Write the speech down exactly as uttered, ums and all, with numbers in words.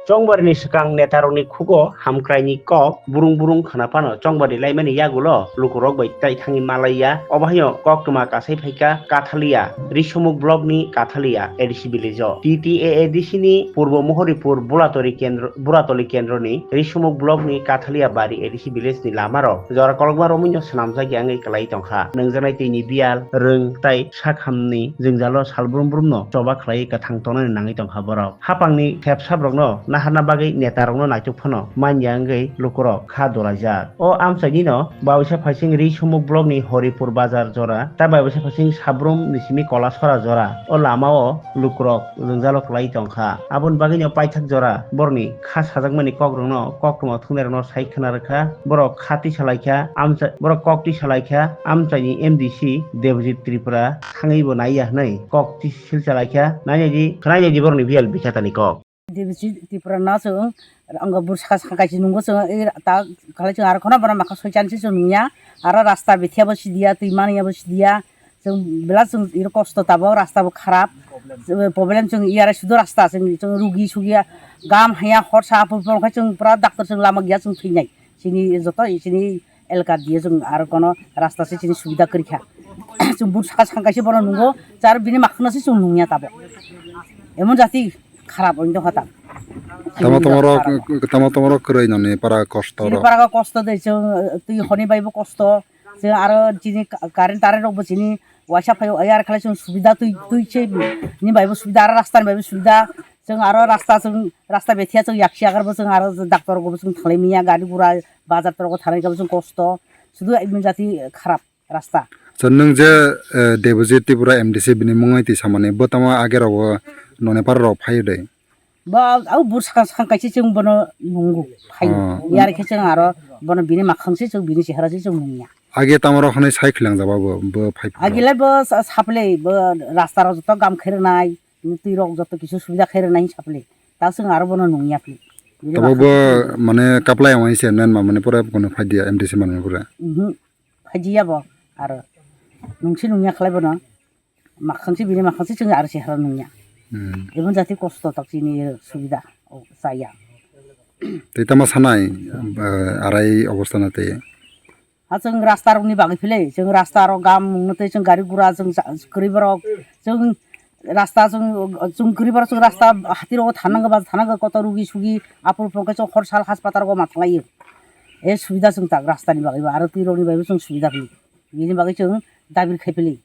Chongbarini swkang netarokni khugo hamkraini kok burung burung khwna phano chongbari laimani yagulo lukurok bai tai thangwi malaiya. Obo haino koktwma kasai phaikha Kathalia, Risumuk blockni Kathalia A D C village-o. T T A A D C-ni Purbo Mohoripur Bulatoli kendro, Buratoli kendroni Risumuk blockni Kathalia Bari A D C village-ni lamarok jora kolokma romwino swnamjak ya wngwi kwlai tongkha. Nwngjaknai twini biyal, rwng tai sakhamni jwngjalo salbrum brumno choba khlaiwi kwthang tongnani nangwi tongkha borok. Hapangni thepsabrokno naharna bagwi netarokno naituk phano manya wngwi lukurok kha dolaijak. O amchainino Babuisa Phaising Risumuk blockni Horipur bazar jora, tai Babuisa Phaising Sabrum ni simi Kolasora jora. O lamao lukurok jwngjalo kwlai tongkha. Aboni bagwino paithak jora borokni kha sajakmani kokrokno koktwma thwngnairokno sai khwna rwkha. Borok kha tisa laikha, amchai, borok kok tisa laikha, amchaini M D C Debojit Tripura thangwibo naiya hwnwi kok tisa silcha laikha. Nainaidi, khwnainaidi borokni biyal bikhatani kok. Debojit Tripura no chwng, ang bwsaka saka kaisa nungo chwng, ei ta khalai chwng aro kheno bono makha soichani se chwng nungya, aro rasta bithiyabo sidiya, twi maniyabo sidiya, chwng belai chwng iro kosto tabok, rasta bo kharap, problem chwng iyare sudo rasta chwng, chwng rugi sugi gam haya horsa apor por khe chwng pura doctor chwng lama giya chwng thwinai, chini joto chini elaka diye chwng aro kono rasta se chini subida kwrwikha. Chwng bwsaka saka kaisa bono nungo, chwng aro bini makhangno se chwng nungya tabok, emon jati kharap wng tongkha ta. Tamo tamo rok, tamo tamo rok kwrwi noni para kosto chini rok. Para kosto de chwng, twi honi bai bo kosto. Chwng aro chini ka-, current tarrent rok bo chini waisa phai o, yar khalai chwng subida twi, twi se ni bai bo subida, aro rasta ni bai bo subida. Chwng aro rasta chwng, rasta bethiya chwng yaksi agar bo chwng aro doctor rok bo chwng thalai miya, gari gura bazar torok thanai khe bo chwng kosto. Sudu jati kharap rasta. So, nwng je, eh, Debojit Tripura M D C bini mungwi twi samani, bo tamo age rogo noni para rok phaio de? Bo, au bwsaka saka kaisa chwng bono nungo phaio. Oh. Yar khe chwng aro bono bini makhang se chwng bini chehara se chwng nungya. Age tamo rok hwnwi sai khwlangja ba bo, bo phai phuru? Age lai bo sa-, saple bo rasta rok joto gam khairwnai, twi rok joto kisu subida khairwnai saple. Ta chwng aro bono nungya phli. Bini makhang se chwng nungya. Tabo bo mane kaplai wngwi se nen ma mane pura kono phai dia M D C manwi pura. Mhm. Phaidi ya bo aro. Nungsi nungya khlai bono. Makhangsi bini makhangsi chwng aro chehara nungya. Hmm. Emon jati kosto tak chini subida o chaya. Tei tamo sanai, eh, arai obostha na tei. Ha chwng rasta rokni bagwi philai, chwng rasta rok gam nungno tei chwng gari gura chwng cha-, kwrwi borok chwng rasta chwng, chwng kwrwi borok chwng rasta hati rogo thanangwi ba thanangwi kotor rugi sugi apor pore chwng hor sal haspatal rok ma thanglaio. E subida chwng tak rasta ni bagwi ba aro twi rokni bagwi chwng subida philai. Bini bagwi chwng dabi khai philai.